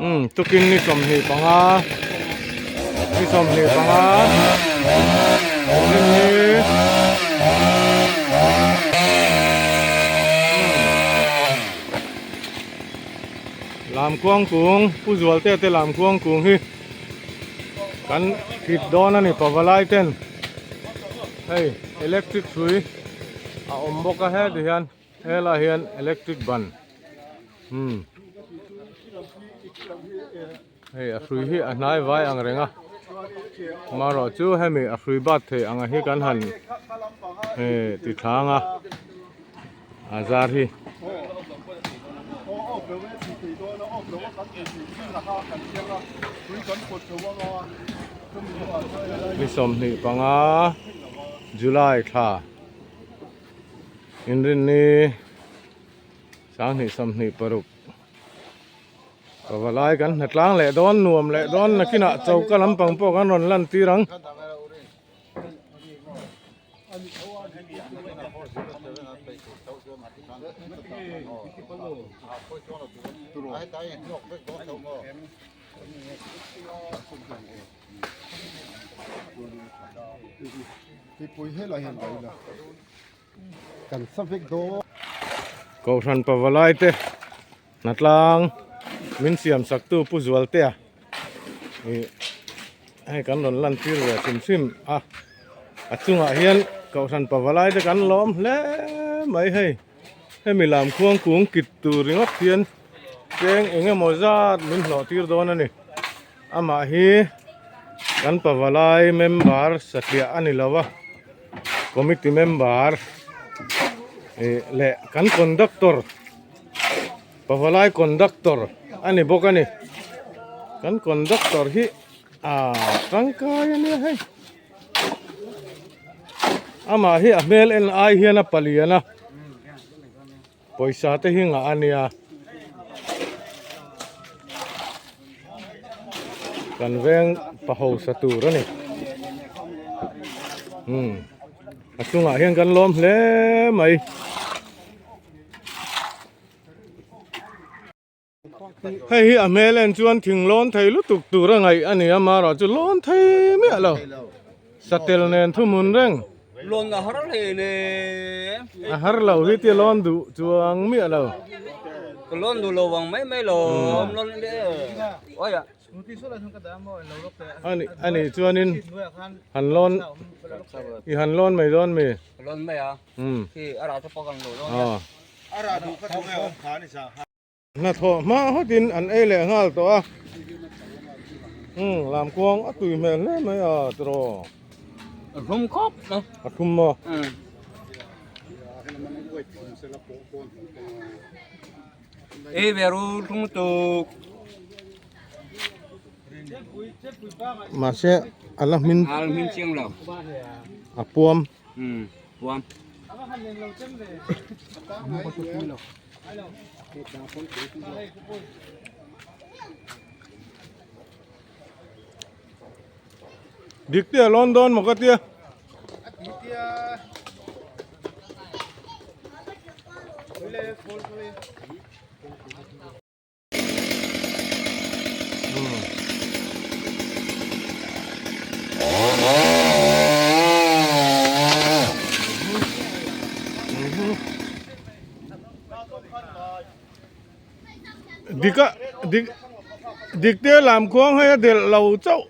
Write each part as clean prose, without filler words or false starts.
Umm tukin ni 25 ni 25 rin hi Lamkuang kung Pu Zualte te Lamkuang kung hi kan kit dawn a ni pavalai ten hei electric hrui a awm bawk a heti hian. Helai hian electric ban umm hei a hrui hi a hnai vai ang reng a marawh chu hemi a hrui bat thei ang hi kan han eh ti thlang a a zar hi. Ni 25 July thla. Inrinni 2026 pavalai kan hnatlang leh dawn nuam leh dawn nakinah choka lampang pawh kan rawn lan tir ang. Kohhran pavalai te hnatlang min siam sak tu Pu Zualtea ih hei kan rawn lan tir ve hrim hrim a a chungah hian kohhran pavalai te kan lawm hle mai hei hemi lam khuang kung kit tur ringawt hian cheng eng emaw zat min hlawh tir dawn a ni. Amah hi kan pavalai member satliah a ni lo a committee member ih leh kan conductor pavalai conductor a ni bawk a ni kan conductor hi ah tangkai a nia hei amah hi a hmel en ai hian a palian a. Pawisa te hi ngah a nia. Kan veng pa hausa tur a ni. Hmm. A chungah hian kan lawm hle mai. Hei hi a hmel en chuan thing lawn thei lutuk tur a ngaih a ni a marawh chu lawn thei miah lo. Satel nen thuhmun reng. Lawn a har hle ne. A har lo hi tia lawn duh chuang miah lo. Ka lawn duh lo vang mai mai lo. Lawn le. Oi a. Ani ani chuanin han lawn i han lawn mai dawn mi. Lawn mai a. Khi a rah chu pawh kan lo lawn a. A rah duh kha thawng e awm kha ni sa. Hnathawh hma hawtin an ei leh nghal tawh a. Umm lamkuang a tui hmel hle mai a tiraw. A hlum khawp mai. A hlum maw? Umm. Ei ve ru hlum tuk. Mahse a la hmin. A la hmin chiang lo. A puam. Umm puam. Dik te a lawn dawn maw ka tia. Dika dik dik te lam khuang hei a delh lo chauh.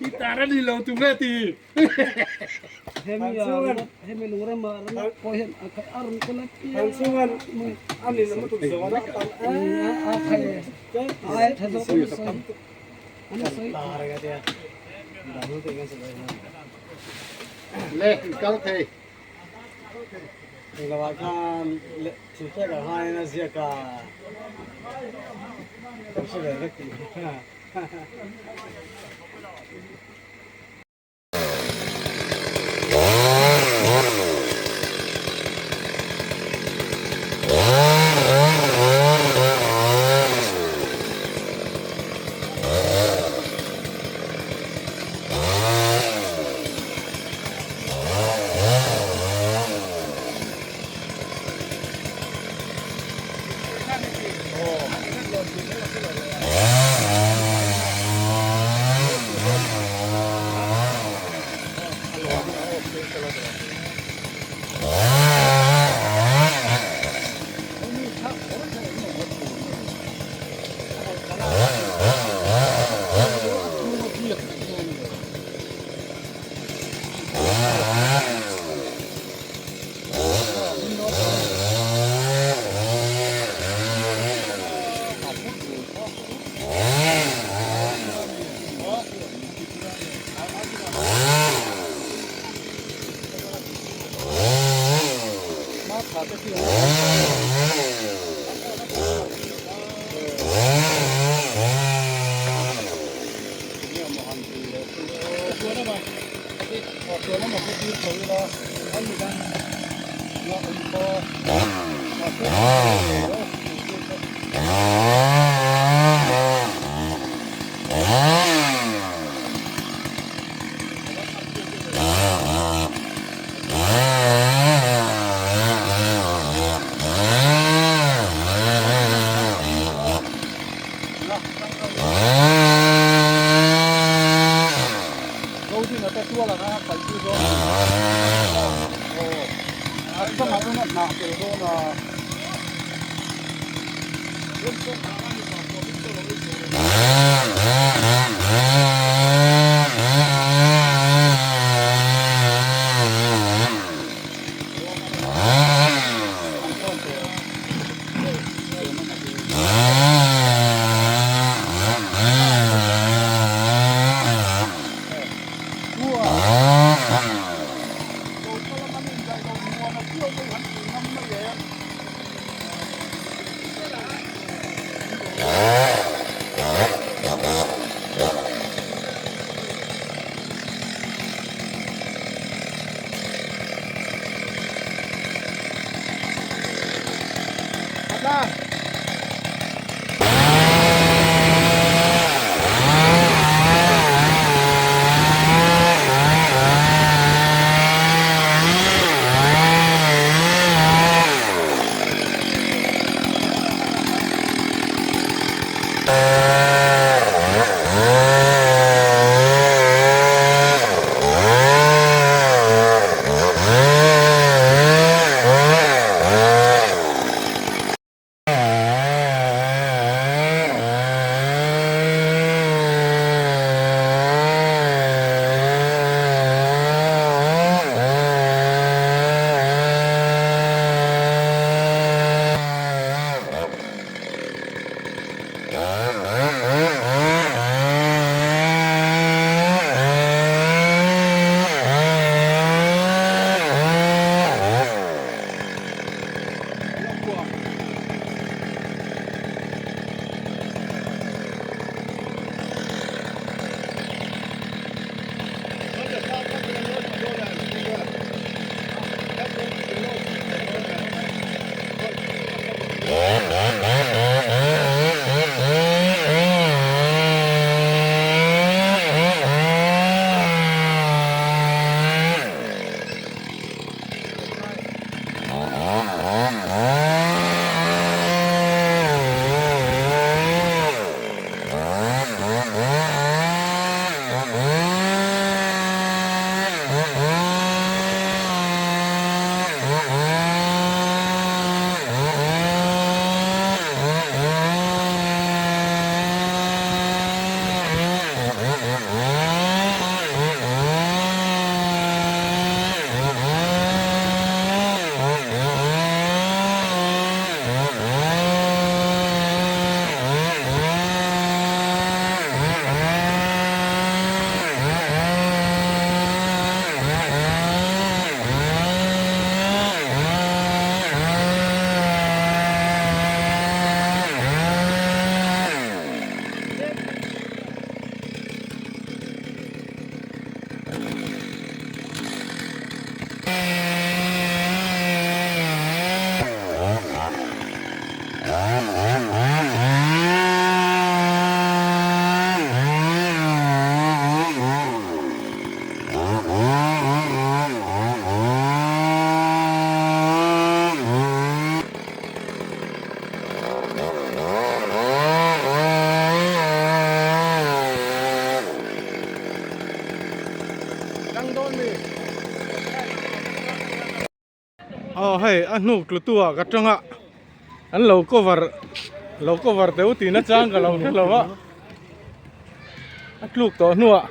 I tar a ni lo tu nge ti. Hemi hemi lungrama ram pawh hian a khai a rawn kal a piang. An chungan a ni lam lutuk zawng a tam a khai a tha zawk an sawi an sawi. Le kal thei. Englamah khan thil pek ah khan a ziak a kan hre ve vek tih hi. Aw hei a hnuk tlu tu ah ka tang a an lo cover lo cover teuh tih na chang ka lo hre lo a a tluk tawh hnuah.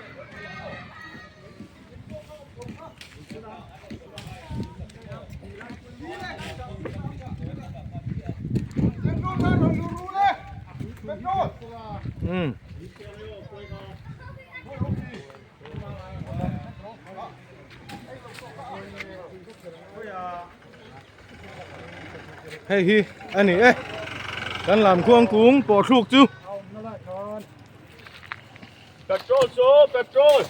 Um hei hi a ni e kan lam khuang kung pawh thluk chu. Petrol chu petrol.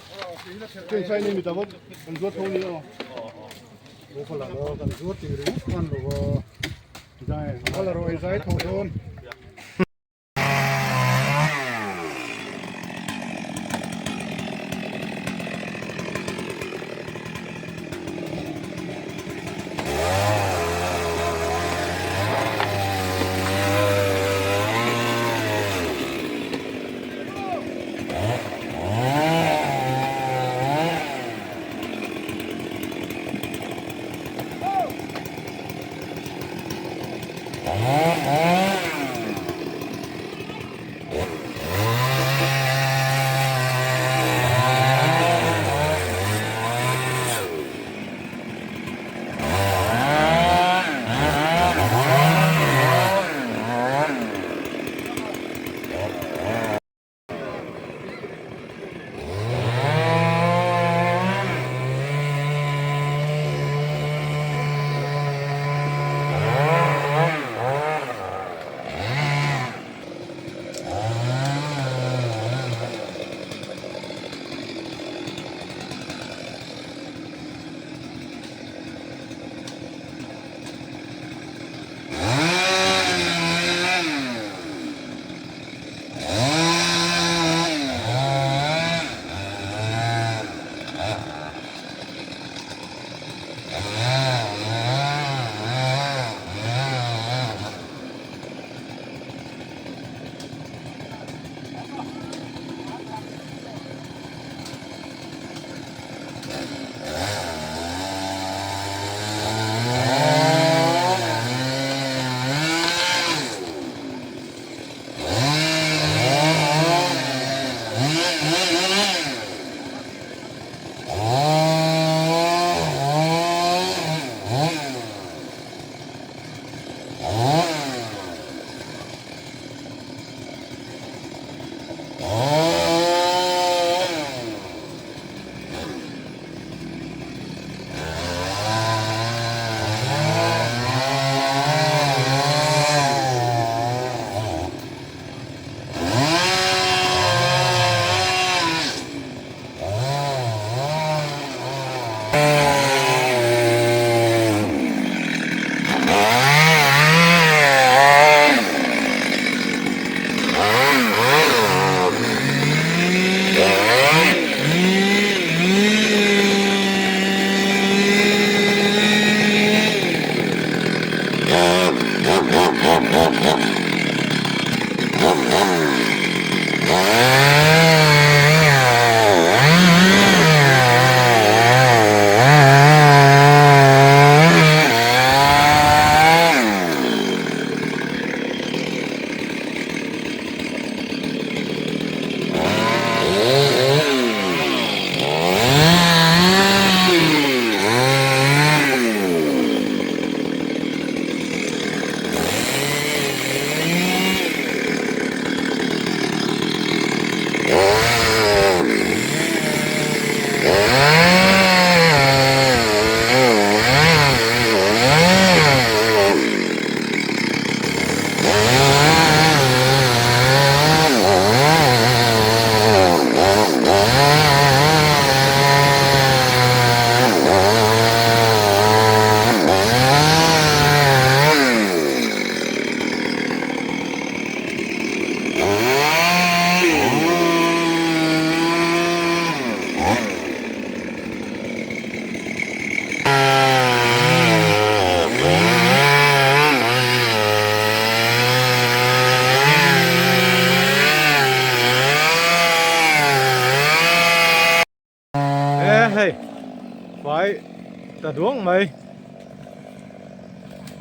ta duang mai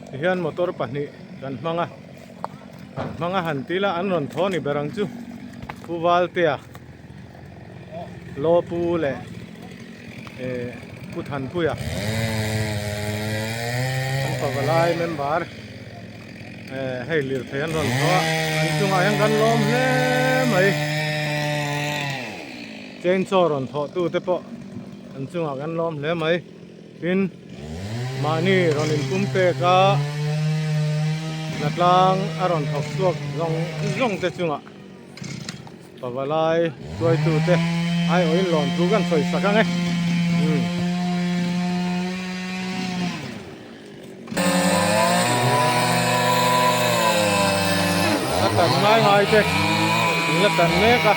tihian motor pahnih kan hmang a hmang a han ti ila an rawn thaw ni ber ang chu Pu Valtea Lawpu leh eh Pu Thanpuia an pavalai member eh hei lirthei an rawn thaw a an chungah hian kan lawm hle mai chainsaw rawn thawh tu te pawh an chungah kan lawm hle mai. Tin, mahni rawn inpum pek a, hnatlang a rawn thawk chhuak zawng zawng te chungah pavalai hruaitu te aiawhin lawn thu kan sawi sak ang e. Umm. A tan ngai ngai te in la tan mek a.